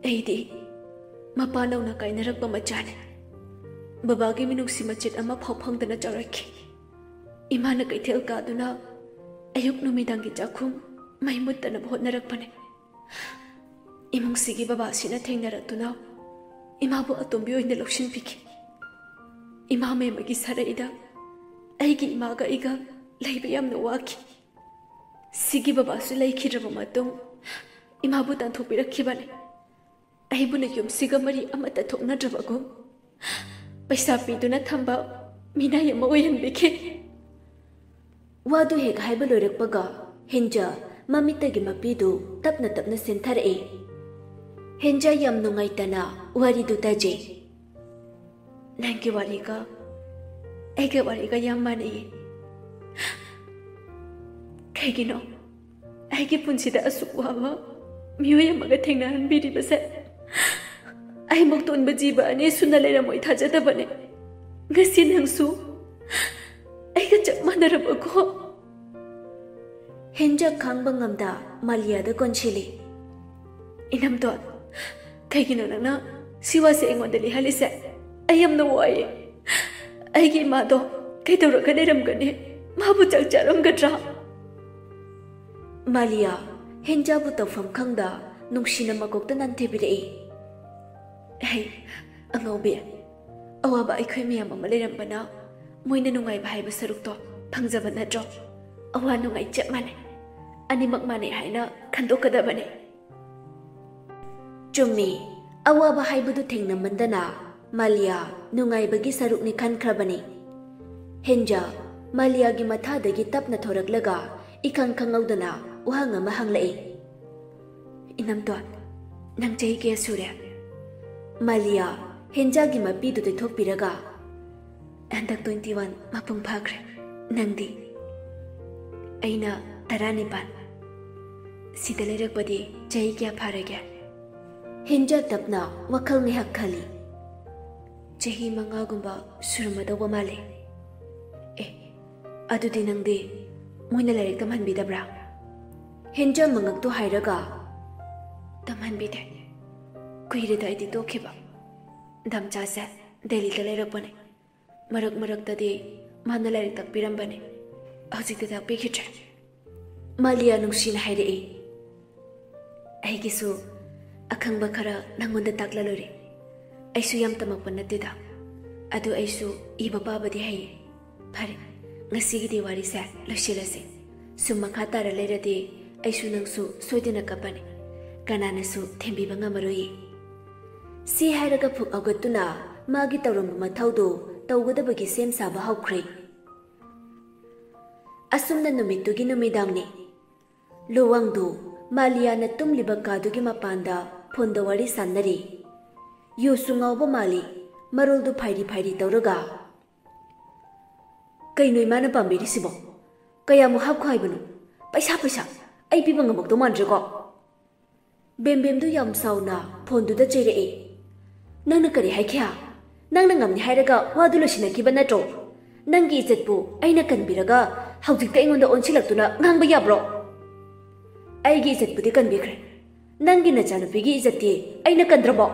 ꯑꯩꯗꯤ ꯃꯄꯥ ꯅꯧꯅ ꯀꯥꯏꯅꯔꯛꯄ ꯃꯆꯥꯅꯤ꯫ ꯕꯕꯥꯒꯤ ꯃꯤꯅꯨꯡꯁꯤ ꯃꯆꯦꯠ ꯑꯃ ꯐꯥꯎ ꯐꯪꯗꯅ ꯆꯥꯎꯔꯛꯈꯤ꯫ ꯏꯃꯥꯅ ꯀꯩꯊꯦꯜ ꯀꯥꯗꯨꯅ ꯑꯌꯨꯛ ꯅꯨꯃꯤꯗꯥꯡꯒꯤ ꯆꯥꯛꯈꯨꯝ ꯃꯩ ꯃꯨꯠꯇꯅꯕ ꯍꯣꯠꯅꯔꯛꯄꯅꯦ꯫ ꯏꯃꯨꯡꯁꯤꯒꯤ ꯕꯕꯥꯁꯤꯅ ꯊꯦꯡꯅꯔꯛꯇꯨꯅ ꯏꯃꯥꯕꯨ ꯑꯇꯣꯝꯕꯤ ꯑꯣꯏꯅ ꯂꯧꯁꯤꯟꯕꯤꯈꯤ꯫ ꯏꯃꯥ ꯃꯦꯝꯃꯒꯤ ꯁꯔꯩꯗ ꯑꯩꯒꯤ ꯏꯃꯥꯒ ꯑꯩꯒ ꯂꯩꯕ ꯌꯥꯝꯅ ꯋꯥꯈꯤ꯫ ꯁꯤꯒꯤ ꯕꯕꯥꯁꯨ ꯂꯩꯈꯤꯗ꯭ꯔꯕ ꯃꯇꯨꯡ ꯏꯃꯥꯕꯨ ꯇꯥꯟꯊꯣꯛꯄꯤꯔꯛꯈꯤꯕꯅꯤ꯫ ꯑꯩꯕꯨꯅ ꯌꯨꯝꯁꯤꯒ ꯃꯔꯤ ꯑꯃꯠꯇ ꯊꯣꯛꯅꯗ꯭ꯔꯕꯒꯨꯝ ꯄꯩꯁꯥ ꯄꯤꯗꯨꯅ ꯊꯝꯕ ꯃꯤꯅꯥꯏ ꯑꯃ ꯑꯣꯏꯍꯟꯕꯤꯈꯤ꯫" ꯋꯥꯗꯨ ꯍꯦꯛ ꯍꯥꯏꯕ ꯂꯣꯏꯔꯛꯄꯒ ꯍꯦꯟꯖꯥ ꯃꯃꯤꯠꯇꯒꯤ ꯃꯄꯤꯗꯨ ꯇꯞꯅ ꯇꯞꯅ ꯆꯦꯟꯊꯔꯛꯏ꯫ ꯍꯦꯟꯖꯥ ꯌꯥꯝ ꯅꯨꯡꯉꯥꯏꯇꯅ ꯋꯥꯔꯤꯗꯨ ꯇꯥꯖꯩ꯫ "ꯅꯪꯒꯤ ꯋꯥꯔꯤꯒ ꯑꯩꯒꯤ ꯋꯥꯔꯤꯒ ꯌꯥꯝ ꯃꯥꯟꯅꯩꯌꯦ꯫ ꯀꯩꯒꯤꯅꯣ ꯑꯩꯒꯤ ꯄꯨꯟꯁꯤꯗ ꯑꯁꯨꯛ ꯋꯥꯕ ꯃꯤꯑꯣꯏ ꯑꯃꯒ ꯊꯦꯡꯅꯍꯟꯕꯤꯔꯤꯕꯁꯦ? ꯑꯩꯃꯨꯛ ꯇꯣꯟꯕ ꯖꯤꯕ ꯑꯅꯤ ꯁꯨꯅ ꯂꯩꯔꯝꯃꯣꯏ ꯊꯥꯖꯗꯕꯅꯦ꯫ ꯉꯁꯤ ꯅꯪꯁꯨ ꯑꯩꯒ ꯆꯞ ꯃꯥꯟꯅꯔꯕꯀꯣ꯫" ꯍꯦꯟꯖꯥ ꯈꯥꯡꯕ ꯉꯝꯗ ꯃꯥꯂꯤꯌꯥꯗ ꯀꯣꯟꯁꯤꯜꯂꯤ꯫ "ꯏꯅꯝꯇꯣꯟ, ꯀꯩꯒꯤꯅꯣ ꯅꯪꯅ ꯁꯤ ꯋꯥꯁꯦ ꯑꯩꯉꯣꯟꯗ ꯂꯤꯍꯜꯂꯤꯁꯦ? ꯑꯩ ꯌꯥꯝꯅ ꯋꯥꯏꯌꯦ꯫ ꯑꯩꯒꯤ ꯏꯃꯥꯗꯣ ꯀꯩꯗꯧꯔꯒ ꯂꯩꯔꯝꯒꯅꯤ? ꯃꯥꯕꯨ ꯆꯥꯛ ꯆꯥꯔꯝꯒꯗ꯭ꯔꯥ?" ꯃꯥꯂꯤꯌꯥ ꯍꯦꯟꯖꯥꯕꯨ ꯇꯧꯐꯝ ꯈꯪꯗ ꯅꯨꯡꯁꯤꯅ ꯃꯀꯣꯛꯇ ꯅꯟꯊꯕꯤꯔꯛꯏ꯫ "ꯍꯩ, ꯑꯉꯧꯕꯤ, ꯑꯋꯥꯕ ꯑꯩꯈꯣꯏ ꯃꯌꯥꯝ ꯑꯃ ꯂꯩꯔꯝꯕꯅ ꯃꯣꯏꯅ ꯅꯨꯡꯉꯥꯏꯕ ꯍꯥꯏꯕ ꯁꯔꯨꯛꯇꯣ ꯐꯪꯖꯕ ꯅꯠꯇ꯭ꯔꯣ? ꯑꯋꯥ ꯅꯨꯡꯉꯥꯏ ꯆꯞ ꯃꯥꯟꯅꯩ, ꯑꯅꯤꯃꯛ ꯃꯥꯟꯅꯩ ꯍꯥꯏꯅ ꯈꯟꯗꯣꯛꯀꯗꯕꯅꯤ꯫" ꯆꯨꯝꯃꯤ, ꯑꯋꯥꯕ ꯍꯥꯏꯕꯗꯨ ꯊꯦꯡꯅꯃꯟꯗꯅ ꯃꯥꯂꯤꯌꯥ ꯅꯨꯡꯉꯥꯏꯕꯒꯤ ꯁꯔꯨꯛꯅꯤ ꯈꯟꯈ꯭ꯔꯕꯅꯤ꯫ ꯍꯦꯟꯖꯥ ꯃꯥꯂꯤꯌꯥꯒꯤ ꯃꯊꯥꯗꯒꯤ ꯇꯞꯅ ꯊꯣꯔꯛꯂꯒ ꯏꯈꯪ ꯈꯪꯍꯧꯗꯅ ꯋꯥꯍꯪ ꯑꯃ ꯍꯪꯂꯛꯏ꯫ "ꯏꯅꯝꯇꯣꯟ, ꯅꯪ ꯆꯍꯤ ꯀꯌꯥ ꯁꯨꯔꯦ?" ꯃꯥꯂꯤꯌꯥ ꯍꯦꯟꯖꯥꯒꯤ ꯃꯄꯤꯗꯨ ꯇꯩꯊꯣꯛꯄꯤꯔꯒ, "ꯍꯟꯗꯛ twenty one ꯃꯄꯨꯡ ꯐꯥꯈ꯭ꯔꯦ꯫ ꯅꯪꯗꯤ?" "ꯑꯩꯅ ꯇꯔꯥꯅꯤꯄꯥꯟ꯫ ꯁꯤꯗ ꯂꯩꯔꯛꯄꯗꯤ ꯆꯍꯤ ꯀꯌꯥ ꯐꯥꯔꯒꯦ?" ꯍꯦꯟꯖꯥ ꯇꯞꯅ ꯋꯥꯈꯜ ꯉꯥꯏꯍꯥꯛ ꯈꯜꯂꯤ꯫ "ꯆꯍꯤ ꯃꯉꯥꯒꯨꯝꯕ ꯁꯨꯔꯝꯃꯗꯧꯕ ꯃꯥꯜꯂꯦ꯫" "ꯑꯦ, ꯑꯗꯨꯗꯤ ꯅꯪꯗꯤ ꯃꯣꯏꯅ ꯂꯥꯏꯔꯤꯛ ꯇꯝꯍꯟꯕꯤꯗꯕ꯭ꯔꯥ?" ꯍꯦꯟꯖꯥ ꯃꯉꯛꯇꯨ ꯍꯥꯏꯔꯒ, "ꯇꯝꯍꯟꯕꯤꯗꯦ꯫ ꯀꯨꯏꯔꯦꯗ ꯑꯩꯗꯤ ꯇꯣꯛꯈꯤꯕ꯫ ꯗꯥꯝꯆꯥꯁꯦ ꯗꯦꯜꯂꯤꯗ ꯂꯩꯔꯛꯄꯅꯦ꯫ ꯃꯔꯛ ꯃꯔꯛꯇꯗꯤ ꯃꯥꯅ ꯂꯥꯏꯔꯤꯛ ꯇꯥꯛꯄꯤꯔꯝꯕꯅꯦ꯫ ꯍꯧꯖꯤꯛꯇꯤ ꯇꯥꯛꯄꯤꯈꯤꯗ꯭ꯔꯦ꯫" ꯃꯥꯂꯤꯌꯥ ꯅꯨꯡꯁꯤꯅ ꯍꯥꯏꯔꯛꯏ꯫ "ꯑꯩꯒꯤꯁꯨ ꯑꯈꯪꯕ ꯈꯔ ꯅꯪꯉꯣꯟꯗ ꯇꯥꯛꯂꯂꯣꯏꯔꯦ꯫ ꯑꯩꯁꯨ ꯌꯥꯝ ꯇꯝꯃꯛꯄ ꯅꯠꯇꯦꯗ꯫ ꯑꯗꯨ ꯑꯩꯁꯨ ꯏꯕ ꯄꯥꯕꯗꯤ ꯍꯩꯌꯦ꯫ ꯐꯔꯦ, ꯉꯁꯤꯒꯤꯗꯤ ꯋꯥꯔꯤꯁꯦ ꯂꯣꯏꯁꯤꯜꯂꯁꯤ꯫ ꯁꯨꯝ ꯃꯈꯥ ꯇꯥꯔ ꯂꯩꯔꯗꯤ ꯑꯩꯁꯨ ꯅꯪꯁꯨ ꯁꯣꯏꯗꯅ ꯀꯞꯄꯅꯤ꯫ ꯀꯅꯥꯅꯁꯨ ꯊꯦꯝꯕꯤꯕ ꯉꯝꯃꯔꯣꯏꯌꯦ꯫" ꯁꯤ ꯍꯥꯏꯔꯒ ꯐꯨꯛ ꯍꯧꯒꯠꯇꯨꯅ ꯃꯥꯒꯤ ꯇꯧꯔꯝꯕ ꯃꯊꯧꯗꯨ ꯇꯧꯒꯗꯕꯒꯤ ꯁꯦꯝ ꯁꯥꯕ ꯍꯧꯈ꯭ꯔꯦ꯫ ꯑꯁꯨꯝꯅ ꯅꯨꯃꯤꯠꯇꯨꯒꯤ ꯅꯨꯃꯤꯗꯥꯡꯅꯤ꯫ ꯂꯨꯋꯥꯡꯗꯨ ꯃꯥꯂꯤꯌꯥꯅ ꯇꯨꯝꯂꯤꯕ ꯀꯥꯗꯨꯒꯤ ꯃꯄꯥꯟꯗ ꯐꯣꯟꯗ ꯋꯥꯔꯤ ꯁꯥꯟꯅꯔꯤ꯫ ꯌꯨꯁꯨ ꯉꯥꯎꯕ ꯃꯥꯜꯂꯤ, ꯃꯔꯣꯜꯗꯨ ꯐꯥꯏꯔꯤ ꯐꯥꯏꯔꯤ ꯇꯧꯔꯒ, "ꯀꯩꯅꯣ ꯏꯃꯥꯅ ꯄꯥꯝꯕꯤꯔꯤꯁꯤꯕꯣ? ꯀꯌꯥꯃꯨꯛ ꯍꯥꯞꯈꯣ ꯍꯥꯏꯕꯅꯣ? ꯄꯩꯁꯥ, ꯄꯩꯁꯥ! ꯑꯩ ꯄꯤꯕ ꯉꯝꯃꯛꯇꯧ ꯃꯥꯟꯗ꯭ꯔꯦꯀꯣ꯫" ꯕꯦꯝꯕꯦꯝꯗꯨ ꯌꯥꯝ ꯁꯥꯎꯅ ꯐꯣꯟꯗꯨꯗ ꯆꯩꯔꯛꯏ꯫ "ꯅꯪꯅ ꯀꯔꯤ ꯍꯥꯏꯈꯤ ꯍꯥ? ꯅꯪꯅ ꯉꯝꯅꯤ ꯍꯥꯏꯔꯒ ꯋꯥꯗꯨ ꯂꯣꯏꯁꯤꯟꯅꯈꯤꯕ ꯅꯠꯇ꯭ꯔꯣ? ꯅꯪꯒꯤ ꯏꯖꯠꯄꯨ ꯑꯩꯅ ꯀꯟꯕꯤꯔꯒ ꯍꯧꯖꯤꯛꯇ ꯑꯩꯉꯣꯟꯗ ꯑꯣꯟꯁꯤꯜꯂꯛꯇꯨꯅ ꯉꯥꯡꯕ ꯌꯥꯕ꯭ꯔꯣ?" "ꯑꯩꯒꯤ ꯏꯖꯠꯄꯨꯗꯤ ꯀꯟꯕꯤꯈ꯭ꯔꯦ, ꯅꯪꯒꯤ ꯅꯆꯥꯅꯨꯄꯤꯒꯤ ꯏꯖꯠꯇꯤ ꯑꯩꯅ ꯀꯟꯗ꯭ꯔꯕꯣ?"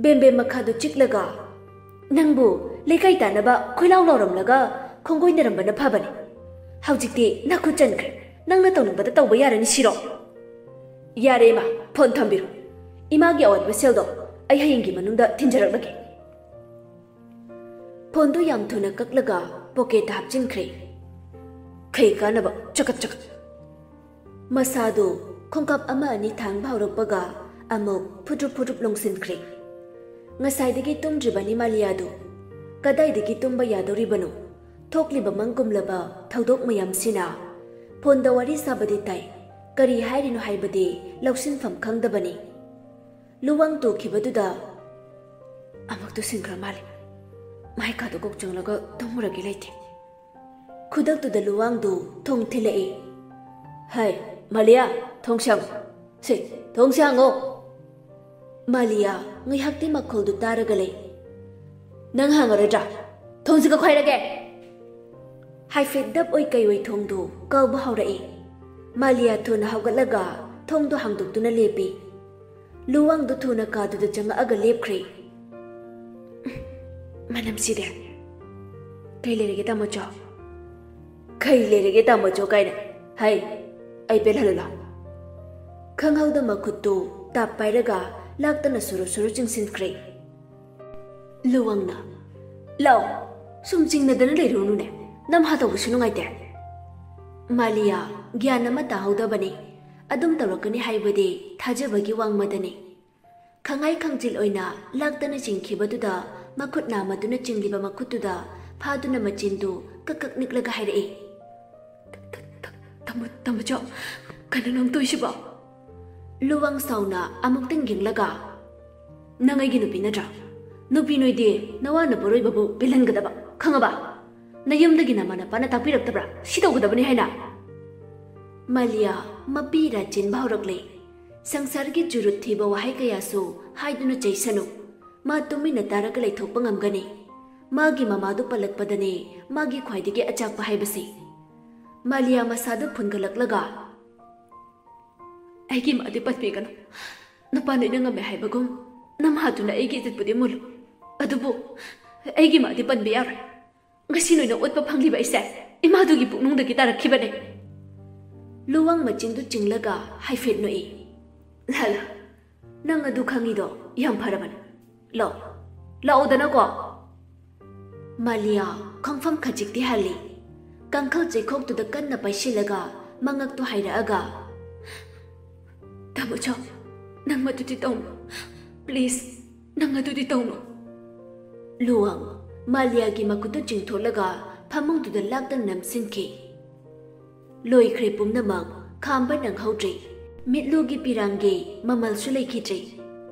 ꯕꯦꯝꯕꯦꯝ ꯃꯈꯥꯗꯨ ꯆꯤꯛꯂꯒ, "ꯅꯪꯕꯨ ꯂꯩꯀꯥꯏ ꯇꯥꯅꯕ ꯈꯣꯏꯂꯥꯎ ꯂꯥꯎꯔꯝꯂꯒ ꯈꯣꯡꯒꯣꯏꯅꯔꯝꯕꯅ ꯐꯕꯅꯤ꯫ ꯍꯧꯖꯤꯛꯇꯤ ꯅꯈꯨꯠ ꯆꯟꯈ꯭ꯔꯦ꯫ ꯅꯪꯅ ꯇꯧꯅꯤꯡꯕꯗ ꯇꯧꯕ ꯌꯥꯔꯅꯤ ꯁꯤꯔꯣ? ꯌꯥꯔꯦ ꯏꯃꯥ, ꯐꯣꯟ ꯊꯝꯕꯤꯔꯣ꯫ ꯏꯃꯥꯒꯤ ꯑꯋꯥꯠꯄ ꯁꯦꯜꯗꯣ ꯑꯩ ꯍꯌꯦꯡꯒꯤ ꯃꯅꯨꯡꯗ ꯊꯤꯟꯖꯔꯛꯂꯒꯦ꯫ ꯐꯣꯟꯗꯨ ꯌꯥꯝ ꯊꯨꯅ ꯀꯛꯂꯒ ꯄꯣꯀꯦꯠꯇ ꯍꯥꯞꯆꯤꯟꯈ꯭ꯔꯦ꯫ ꯈꯩ ꯀꯥꯟꯅꯕ ꯆꯀꯠ ꯆꯀꯠ꯫ ꯃꯁꯥꯗꯨ ꯈꯣꯡꯀꯥꯞ ꯑꯃ ꯑꯅꯤ ꯊꯥꯡꯕ ꯍꯧꯔꯛꯄꯒ ꯑꯃꯨꯛ ꯐꯨꯗ꯭ꯔꯨꯞ ꯐꯨꯗ꯭ꯔꯨꯞ ꯂꯣꯡꯁꯤꯟꯈ꯭ꯔꯦ꯫ ꯉꯁꯥꯏꯗꯒꯤ ꯇꯨꯝꯗ꯭ꯔꯤꯕꯅꯤ ꯃꯥꯂꯤꯌꯥꯗꯨ꯫ ꯀꯗꯥꯏꯗꯒꯤ ꯇꯨꯝꯕ ꯌꯥꯗꯧꯔꯤꯕꯅꯣ? ꯊꯣꯛꯂꯤꯕ ꯃꯪꯒꯨꯝꯂꯕ ꯊꯧꯗꯣꯛ ꯃꯌꯥꯝꯁꯤꯅ ꯐꯣꯟꯗ ꯋꯥꯔꯤ ꯁꯥꯕꯗꯤ ꯇꯥꯏ, ꯀꯔꯤ ꯍꯥꯏꯔꯤꯅꯣ ꯍꯥꯏꯕꯗꯤ ꯂꯧꯁꯤꯟꯐꯝ ꯈꯪꯗꯕꯅꯤ꯫ ꯂꯨꯋꯥꯡ ꯇꯨꯈꯤꯕꯗꯨꯗ ꯑꯃꯨꯛ ꯇꯨꯁꯤꯟꯈ꯭ꯔ ꯃꯥꯜꯂꯦ꯫ ꯃꯥꯏ ꯀꯥꯗ ꯀꯣꯛ ꯆꯪꯂꯒ ꯇꯨꯝꯃꯨꯔꯒꯦ ꯂꯩꯇꯦ꯫ ꯈꯨꯗꯛꯇꯨꯗ ꯂꯨꯋꯥꯡꯗꯨ ꯊꯣꯡ ꯊꯤꯜꯂꯛꯏ꯫ "ꯍꯩ, ꯃꯥꯂꯤꯌꯥ, ꯊꯣꯡ ꯁꯤ ꯍꯥꯡꯉꯣ꯫ ꯁꯤ, ꯊꯣꯡ ꯁꯤ ꯍꯥꯡꯉꯣ!" ꯃꯥꯂꯤꯌꯥ ꯉꯥꯏꯍꯥꯛꯇꯤ ꯃꯈꯣꯜꯗꯨ ꯇꯥꯔꯒ ꯂꯩ꯫ "ꯅꯪ ꯍꯥꯡꯉꯔꯣꯏꯗ꯭ꯔꯥ? ꯊꯣꯡꯁꯤ ꯀꯛꯈꯥꯏꯔꯒꯦ!" ꯍꯥꯏꯐꯦꯠ ꯗꯞ ꯑꯣꯏ ꯀꯩ ꯑꯣꯏ ꯊꯣꯡꯗꯨ ꯀꯥꯎꯕ ꯍꯧꯔꯛꯏ꯫ ꯃꯥꯂꯤꯌꯥ ꯊꯨꯅ ꯍꯧꯒꯠꯂꯒ ꯊꯣꯡꯗꯨ ꯍꯥꯡꯗꯣꯛꯇꯨꯅ ꯂꯦꯞꯄꯤ꯫ ꯂꯨꯋꯥꯡꯗꯨ ꯊꯨꯅ ꯀꯥꯗꯨꯗ ꯆꯪꯉꯛꯑꯒ ꯂꯦꯞꯈ꯭ꯔꯦ꯫ "ꯃꯅꯝꯁꯤꯗꯤ꯫ ꯀꯩ ꯂꯩꯔꯒꯦ ꯇꯥꯃꯣꯆꯧ?" "ꯀꯩ ꯂꯩꯔꯒꯦ ꯇꯥꯃꯣꯆꯧ ꯀꯥꯏꯅ? ꯍꯩ, ꯑꯩ ꯄꯦꯜꯍꯜꯂꯨ ꯂꯥꯎ!" ꯈꯪꯍꯧꯗ ꯃꯈꯨꯠꯇꯨ ꯇꯥꯞ ꯄꯥꯏꯔꯒ ꯂꯥꯛꯇꯅ ꯁꯨꯔꯨ ꯁꯨꯔꯨ ꯆꯤꯡꯁꯤꯟꯈ꯭ꯔꯦ꯫ ꯂꯨꯋꯥꯡꯅ, "ꯂꯥꯎ, ꯁꯨꯝ ꯆꯤꯡꯅꯗꯅ ꯂꯩꯔꯨꯅꯨꯅꯦ, ꯅꯝꯍꯥ ꯇꯧꯕꯁꯨ ꯅꯨꯡꯉꯥꯏꯇꯦ꯫" ꯃꯥꯂꯤꯌꯥ ꯒ꯭ꯌꯥꯟ ꯑꯃ ꯇꯥꯍꯧꯗꯕꯅꯤ꯫ ꯑꯗꯨꯝ ꯇꯧꯔꯛꯀꯅꯤ ꯍꯥꯏꯕꯗꯤ ꯊꯥꯖꯕꯒꯤ ꯋꯥꯡꯃꯗꯅꯤ꯫ ꯈꯪꯉꯥꯏ ꯈꯪꯖꯤꯜ ꯑꯣꯏꯅ ꯂꯥꯛꯇꯅ ꯆꯤꯡꯈꯤꯕꯗꯨꯗ ꯃꯈꯨꯠ ꯅꯥꯝꯃꯗꯨꯅ ꯆꯤꯡꯂꯤꯕ ꯃꯈꯨꯠꯇꯨꯗ ꯐꯥꯗꯨꯅ ꯃꯆꯤꯟꯗꯨ ꯀꯛ ꯀꯛ ꯅꯤꯛꯂꯒ ꯍꯥꯏꯔꯛꯏ, "ꯇ-, ꯇ-, ꯇ-, ꯇꯥꯃꯣ-, ꯇꯥꯃꯣꯆꯧ, ꯀꯩꯅꯣ ꯅꯪ ꯇꯧꯏꯁꯤꯕꯣ?" ꯂꯨꯋꯥꯡ ꯁꯥꯎꯅ ꯑꯃꯨꯛꯇꯪ ꯌꯦꯡꯂꯒ, "ꯅꯪ ꯑꯩꯒꯤ ꯅꯨꯄꯤ ꯅꯠꯇ꯭ꯔꯥ? ꯅꯨꯄꯤ ꯅꯣꯏꯗꯤ ꯅꯋꯥ ꯅꯄꯨꯔꯣꯏꯕꯕꯨ ꯄꯦꯜꯍꯟꯒꯗꯕ, ꯈꯪꯉꯕ? ꯅꯌꯨꯝꯗꯒꯤ ꯅꯃꯥ ꯅꯄꯥꯅ ꯇꯥꯛꯄꯤꯔꯛꯇꯕ꯭ꯔꯥ ꯁꯤ ꯇꯧꯒꯗꯕꯅꯤ ꯍꯥꯏꯅ?" ꯃꯥꯂꯤꯌꯥ ꯃꯄꯤ ꯏꯔꯥ ꯆꯦꯟꯕ ꯍꯧꯔꯛꯂꯦ꯫ ꯁꯪꯁꯥꯔꯒꯤ ꯆꯨꯔꯨꯠ ꯊꯤꯕ ꯋꯥꯍꯩ ꯀꯌꯥꯁꯨ ꯍꯥꯏꯗꯨꯅ ꯆꯩꯁꯅꯨ꯫ ꯃꯥ ꯇꯨꯃꯤꯟꯅ ꯇꯥꯔꯒ ꯂꯩꯊꯣꯛꯄ ꯉꯝꯒꯅꯤ꯫ ꯃꯥꯒꯤ ꯃꯃꯥꯗꯨ ꯄꯜꯂꯛꯄꯗꯅꯤ ꯃꯥꯒꯤ ꯈ꯭ꯋꯥꯏꯗꯒꯤ ꯑꯆꯥꯛꯄ ꯍꯥꯏꯕꯁꯤ꯫ ꯃꯥꯂꯤꯌꯥ ꯃꯁꯥꯗꯨ ꯐꯨꯟꯒꯠꯂꯛꯂꯒ, "ꯑꯩꯒꯤ ꯏꯃꯥꯗꯤ ꯄꯟꯕꯤꯒꯅꯨ꯫ ꯅꯨꯄꯥ ꯅꯣꯏꯅ ꯉꯝꯃꯦ ꯍꯥꯏꯕꯒꯨꯝ ꯅꯃꯥꯗꯨꯅ ꯑꯩꯒꯤ ꯏꯖꯠꯄꯨꯗꯤ ꯃꯨꯜꯂꯨ꯫ ꯑꯗꯨꯕꯨ ꯑꯩꯒꯤ ꯏꯃꯥꯗꯤ ꯄꯟꯕ ꯌꯥꯔꯣꯏ꯫ ꯉꯁꯤ ꯅꯣꯏꯅ ꯎꯠꯄ ꯐꯪꯂꯤꯕ ꯑꯩꯁꯦ ꯏꯃꯥꯗꯨꯒꯤ ꯄꯨꯛꯅꯨꯡꯗꯒꯤ ꯇꯥꯔꯛꯈꯤꯕꯅꯦ꯫" ꯂꯨꯋꯥꯡ ꯃꯆꯤꯟꯗꯨ ꯆꯤꯡꯂꯒ ꯍꯥꯏꯐꯦꯠ ꯅꯣꯛꯏ꯫ "ꯂꯥꯂꯥ, ꯅꯪ ꯑꯗꯨ ꯈꯪꯉꯤꯗꯣ ꯌꯥꯝ ꯐꯔꯕꯅꯤ꯫ ꯂꯥꯛꯑꯣ, ꯂꯥꯛꯑꯣꯗꯅꯀꯣ꯫" ꯃꯥꯂꯤꯌꯥ ꯈꯣꯡꯐꯝ ꯈꯖꯤꯛꯇꯤ ꯍꯜꯂꯤ꯫ ꯀꯥꯡꯈꯜ ꯆꯩꯈꯣꯛꯇꯨꯗ ꯀꯟꯅ ꯄꯥꯏꯁꯤꯜꯂꯒ ꯃꯉꯛꯇꯨ ꯍꯥꯏꯔꯛꯑꯒ, "ꯇꯥꯃꯣꯆꯧ, ꯅꯪ ꯃꯗꯨꯗꯤ ꯇꯧꯅꯨ꯫ Please, ꯅꯪ ꯑꯗꯨꯗꯤ ꯇꯧꯅꯨ꯫" ꯂꯨꯋꯥꯡ ꯃꯥꯂꯤꯌꯥꯒꯤ ꯃꯈꯨꯠꯇꯨ ꯆꯤꯡꯊꯣꯛꯂꯒ ꯐꯃꯨꯡꯗꯨꯗ ꯂꯥꯛꯇꯅ ꯅꯝꯁꯤꯟꯈꯤ꯫ ꯂꯣꯏꯈ꯭ꯔꯦ ꯄꯨꯝꯅꯃꯛ꯫ ꯈꯥꯝꯕ ꯅꯪꯍꯧꯗ꯭ꯔꯦ꯫ ꯃꯤꯠꯂꯨꯒꯤ ꯄꯤꯔꯥꯡꯒꯤ ꯃꯃꯜꯁꯨ ꯂꯩꯈꯤꯗ꯭ꯔꯦ꯫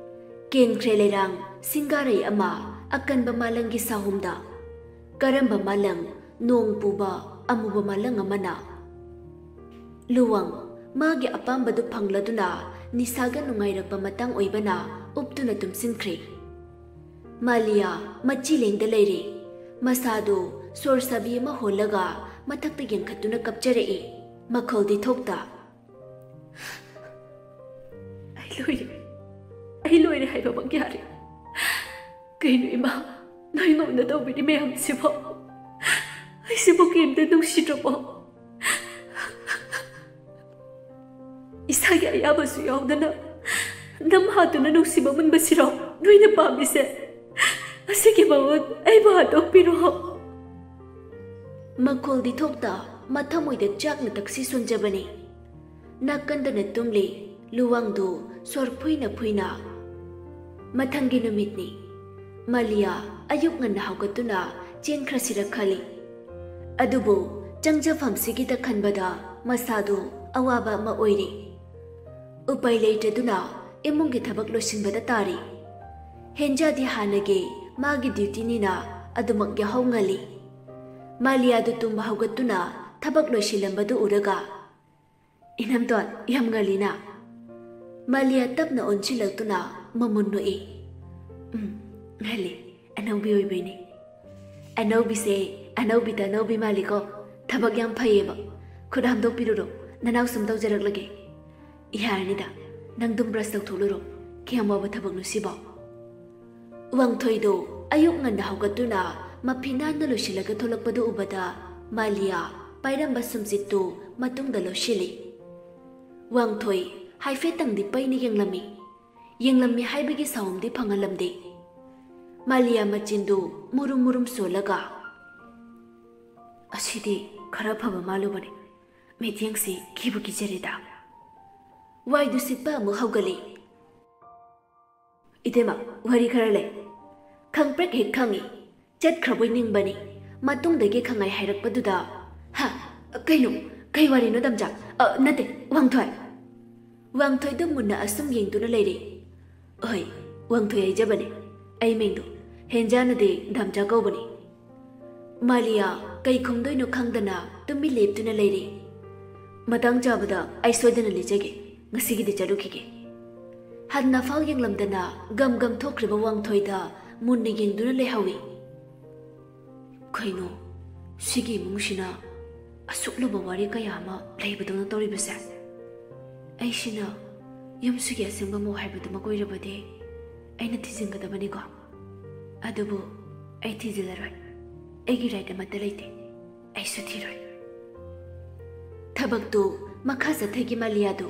ꯀꯦꯟꯈ꯭ꯔꯦ ꯂꯩꯔꯥꯡ ꯁꯤꯡꯒꯥꯔꯩ ꯑꯃ ꯑꯀꯟꯕ ꯃꯥꯂꯪꯒꯤ ꯁꯥꯍꯨꯝꯗ꯫ ꯀꯔꯝꯕ ꯃꯥꯂꯪ? ꯅꯣꯡ ꯄꯨꯕ ꯑꯃꯨꯕ ꯃꯥꯂꯪ ꯑꯃꯅ꯫ ꯂꯨꯋꯥꯡ ꯃꯥꯒꯤ ꯑꯄꯥꯝꯕꯗꯨ ꯐꯪꯂꯗꯨꯅ ꯅꯤꯁꯥꯒ ꯅꯨꯡꯉꯥꯏꯔꯛꯄ ꯃꯇꯥꯡ ꯑꯣꯏꯕꯅ ꯎꯞꯇꯨꯅ ꯇꯨꯝꯁꯤꯟꯈ꯭ꯔꯦ꯫ ꯃꯥꯂꯤꯌꯥ ꯃꯆꯤ ꯂꯦꯡꯗ ꯂꯩꯔꯦ꯫ ꯃꯁꯥꯗꯨ ꯁꯣꯔ ꯁꯥꯕꯤ ꯑꯃ ꯍꯣꯜꯂꯒ ꯃꯊꯛꯇ ꯌꯦꯡꯈꯠꯇꯨꯅ ꯀꯞꯆꯔꯛꯏ꯫ ꯃꯈꯣꯜꯗꯤ ꯊꯣꯛꯇ, "ꯑꯩ ꯂꯣꯏꯔꯦ, ꯑꯩ ꯂꯣꯏꯔꯦ ꯍꯥꯏꯕꯃꯛ ꯌꯥꯔꯦ꯫ ꯀꯩꯅꯣ ꯏꯃꯥ, ꯅꯣꯏ ꯉꯝꯅ ꯇꯧꯕꯤꯔꯤ ꯃꯌꯥꯝꯁꯤꯕꯣ? ꯑꯩꯁꯤꯕꯨ ꯀꯔꯤꯝꯇ ꯅꯨꯡꯁꯤꯗ꯭ꯔꯕꯣ? ꯏꯁꯥꯒꯤ ꯑꯌꯥꯕꯁꯨ ꯌꯥꯎꯗꯅ ꯅꯝ ꯍꯥꯠꯇꯨꯅ ꯅꯨꯡꯁꯤꯕ ꯃꯨꯟꯕꯁꯤꯔꯣ ꯅꯣꯏꯅ ꯄꯥꯝꯃꯤꯁꯦ? ꯑꯁꯤꯒꯤ ꯃꯍꯨꯠ ꯑꯩꯕꯨ ꯍꯥꯠꯇꯣꯛꯄꯤꯔꯣ꯫" ꯃꯈꯣꯜꯗꯤ ꯊꯣꯛꯇ ꯃꯊꯃꯣꯏꯗ ꯆꯥꯛꯅ ꯇꯛꯁꯤ ꯁꯣꯟꯖꯕꯅꯤ꯫ ꯅꯥꯀꯟꯗꯅ ꯇꯨꯝꯂꯤ ꯂꯨꯋꯥꯡꯗꯨ ꯁꯣꯔ ꯐꯨꯏꯅ ꯐꯨꯏꯅ꯫ ꯃꯊꯪꯒꯤ ꯅꯨꯃꯤꯠꯅꯤ꯫ ꯃꯥꯂꯤꯌꯥ ꯑꯌꯨꯛ ꯉꯟꯅ ꯍꯧꯒꯠꯇꯨꯅ ꯆꯦꯟꯈ꯭ꯔꯁꯤꯔ ꯈꯜꯂꯤ꯫ ꯑꯗꯨꯕꯨ ꯆꯪꯖꯐꯝꯁꯤꯒꯤꯗ ꯈꯟꯕꯗ ꯃꯁꯥꯗꯨ ꯑꯋꯥꯕ ꯑꯃ ꯑꯣꯏꯔꯤ꯫ ꯎꯄꯥꯏ ꯂꯩꯇꯗꯨꯅ ꯏꯃꯨꯡꯒꯤ ꯊꯕꯛ ꯂꯣꯏꯁꯤꯟꯕꯗ ꯇꯥꯔꯤ꯫ ꯍꯦꯟꯖꯥꯗꯤ ꯍꯥꯟꯅꯒꯤ ꯃꯥꯒꯤ ꯗ꯭ꯌꯨꯇꯤꯅꯤꯅ ꯑꯗꯨꯃꯛ ꯌꯥꯍꯧ ꯉꯜꯂꯤ꯫ ꯃꯥꯂꯤꯌꯥꯗꯨ ꯇꯨꯝꯕ ꯍꯧꯒꯠꯇꯨꯅ ꯊꯕꯛ ꯂꯣꯏꯁꯤꯜꯂꯝꯕꯗꯨ ꯎꯔꯒ, "ꯏꯅꯝꯇꯣꯟ, ꯌꯥꯝ ꯉꯜꯂꯤꯅ?" ꯃꯥꯂꯤꯌꯥ ꯇꯞꯅ ꯑꯣꯟꯁꯤꯜꯂꯛꯇꯨꯅ ꯃꯃꯨꯟ ꯅꯣꯛꯏ꯫ "ꯎꯝ, ꯉꯜꯂꯤ꯫ ꯑꯅꯧꯕꯤ ꯑꯣꯏꯕꯩꯅꯦ꯫" "ꯑꯅꯧꯕꯤꯁꯦ ꯑꯅꯧꯕꯤꯗ ꯑꯅꯧꯕꯤ ꯃꯥꯜꯂꯤꯀꯣ꯫ ꯊꯕꯛ ꯌꯥꯝ ꯐꯩꯌꯦꯕ꯫ ꯈꯨꯠ ꯍꯥꯝꯗꯣꯛꯄꯤꯔꯨꯔꯣ, ꯅꯅꯥꯎ ꯁꯨꯝ ꯇꯧꯖꯔꯛꯂꯒꯦ꯫" "ꯌꯥꯔꯅꯤꯗ, ꯅꯪ ꯑꯗꯨꯝ ꯕ꯭ꯔꯁ ꯇꯧꯊꯣꯛꯂꯨꯔꯣ꯫ ꯀꯌꯥꯝ ꯋꯥꯕ ꯊꯕꯛꯅꯣ ꯁꯤꯕꯣ?" ꯋꯥꯡꯊꯣꯏꯗꯣ ꯑꯌꯨꯛ ꯉꯟꯅ ꯍꯧꯒꯠꯇꯨꯅ ꯃꯐꯤ ꯅꯥꯟꯅ ꯂꯣꯏꯁꯤꯜꯂꯒ ꯊꯣꯛꯂꯛꯄꯗꯨ ꯎꯕꯗ ꯃꯥꯂꯤꯌꯥ ꯄꯥꯏꯔꯝꯕ ꯁꯨꯝꯆꯤꯠꯇꯨ ꯃꯇꯨꯡꯗ ꯂꯧꯁꯤꯜꯂꯤ꯫ ꯋꯥꯡꯊꯣꯏ ꯍꯥꯏꯐꯦꯠꯇꯪꯗꯤ ꯄꯩꯅ ꯌꯦꯡꯂꯝꯃꯤ꯫ ꯌꯦꯡꯂꯝꯃꯤ ꯍꯥꯏꯕꯒꯤ ꯁꯥꯎꯝꯗꯤ ꯐꯪꯍꯜꯂꯝꯗꯦ꯫ ꯃꯥꯂꯤꯌꯥ ꯃꯆꯤꯟꯗꯨ ꯃꯨꯔꯨꯝ ꯃꯨꯔꯨꯝ ꯁꯣꯜꯂꯒ, "ꯑꯁꯤꯗꯤ ꯈꯔ ꯐꯕ ꯃꯥꯜꯂꯨꯕꯅꯤ꯫ ꯃꯤꯠꯌꯦꯡꯁꯤ ꯀꯤꯕꯨ ꯀꯤꯖꯔꯦꯗ꯫" ꯋꯥꯏꯗꯨ ꯁꯤꯠꯄ ꯑꯃꯨꯛ ꯍꯧꯒꯠꯂꯤ꯫ "ꯏꯇꯩꯃ, ꯋꯥꯔꯤ ꯈꯔ ꯂꯩ꯫" ꯈꯪꯄ꯭ꯔꯦꯛ ꯍꯦꯛ ꯈꯪꯉꯤ꯫ ꯆꯠꯈ꯭ꯔꯕꯣꯏ ꯅꯤꯡꯕꯅꯤ꯫ ꯃꯇꯨꯡꯗꯒꯤ ꯈꯪꯉꯥꯏ ꯍꯥꯏꯔꯛꯄꯗꯨꯗ, "ꯍꯥ? ꯀꯩꯅꯣ? ꯀꯩ ꯋꯥꯔꯤꯅꯣ, ꯗꯝꯆꯥ? ꯑ, ꯅꯠꯇꯦ, ꯋꯥꯡꯊꯣꯏ꯫" ꯋꯥꯡꯊꯣꯏꯗꯨ ꯃꯨꯟꯅ ꯑꯁꯨꯝ ꯌꯦꯡꯗꯨꯅ ꯂꯩꯔꯦ꯫ "ꯍꯣꯏ, ꯋꯥꯡꯊꯣꯏ ꯍꯥꯏꯖꯕꯅꯦ꯫ ꯑꯩ ꯃꯤꯡꯗꯣ ꯍꯦꯟꯖꯥꯅꯗꯤ ꯗꯝꯆꯥ ꯀꯧꯕꯅꯤ꯫" ꯃꯥꯂꯤꯌꯥ ꯀꯩ ꯈꯨꯝꯗꯣꯏꯅꯣ ꯈꯪꯗꯅ ꯇꯨꯃꯤꯟ ꯂꯦꯞꯇꯨꯅ ꯂꯩꯔꯦ꯫ "ꯃꯇꯥꯡ ꯆꯥꯕꯗ ꯑꯩ ꯁꯣꯏꯗꯅ ꯂꯤꯖꯒꯦ꯫ ꯉꯁꯤꯒꯤꯗꯤ ꯆꯠꯂꯨꯈꯤꯒꯦ꯫" ꯍꯟꯅ ꯐꯥꯎ ꯌꯦꯡꯂꯝꯗꯅ ꯒꯝ ꯒꯝ ꯊꯣꯛꯈ꯭ꯔꯤꯕ ꯋꯥꯡꯊꯣꯏꯗ ꯃꯨꯟꯅ ꯌꯦꯡꯗꯨꯅ ꯂꯩꯍꯧꯏ꯫ "ꯀꯩꯅꯣ, ꯁꯤꯒꯤ ꯏꯃꯨꯡꯁꯤꯅ ꯑꯁꯨꯛ ꯂꯨꯕ ꯋꯥꯔꯤ ꯀꯌꯥ ꯑꯃ ꯂꯩꯕꯗꯧꯅ ꯇꯧꯔꯤꯕꯁꯦ? ꯑꯩꯁꯤꯅ ꯌꯨꯝꯁꯤꯒꯤ ꯑꯁꯦꯡꯕ ꯃꯧ ꯍꯥꯏꯕꯗꯨꯃꯛ ꯑꯣꯏꯔꯕꯗꯤ ꯑꯩꯅ ꯊꯤꯖꯤꯟꯒꯗꯕꯅꯤꯀꯣ꯫ ꯑꯗꯨꯕꯨ ꯑꯩ ꯊꯤꯖꯤꯜꯂꯔꯣꯏ꯫ ꯑꯩꯒꯤ ꯔꯥꯏꯠ ꯑꯃꯠꯇ ꯂꯩꯇꯦ꯫ ꯑꯩꯁꯨ ꯊꯤꯔꯣꯏ꯫" ꯊꯕꯛꯇꯨ ꯃꯈꯥ ꯆꯠꯊꯈꯤ ꯃꯥꯂꯤꯌꯥꯗꯨ꯫